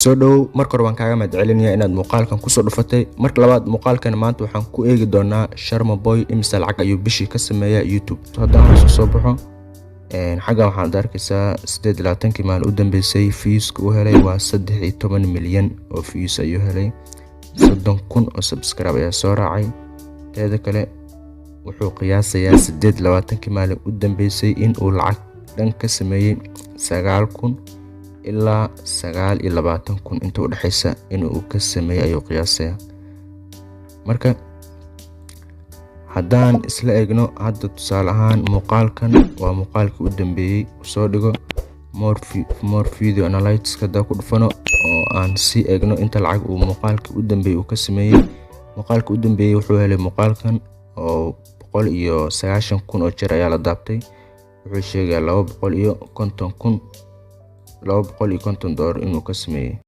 Soo dhowow. Marka hore waan kaaga mahad celinayaa inaad muuqaalkan kusoo dhufatay. Marka labaad, muuqaalkan maanta waxaan ku eegi doonaa Sharma Boy imise lacag ayuu bishii ka sameeyaa YouTube. Haddaan hoos usoo baxo xaggan, waxaad arkaysaa 28-kii maalin u dambeysay viewska uu helay waa 13 milyan oo views ayuu helay. 30,000 oo subscribe ayaa soo raacay. Teeda kale, wuxuu qiyaasayaa 28-kii maalin u dambeysay in uu lacag dhan ka sameeyey 9,000 ilaa 29,000 inta udhexeysa inuu ka sameeyey ayuu qiyaasayaa. Marka haddaan isla eegno hadda, tusaale ahaan, muuqaalkan waa muuqaalkii u dambeeyey uu soo dhigo. More video analytics haddaan ku dhufano oo aan sii eegno inta lacag uu muuqaalkii u dambeeyey uu ka sameeyey, muuqaalkii u dambeeyey wuxuu helay muuqaalkan oo 190,000 oo jeer ayaa la daabtay. Wuxuu sheegayaa 250,000, $250 inuu ka sameeyey.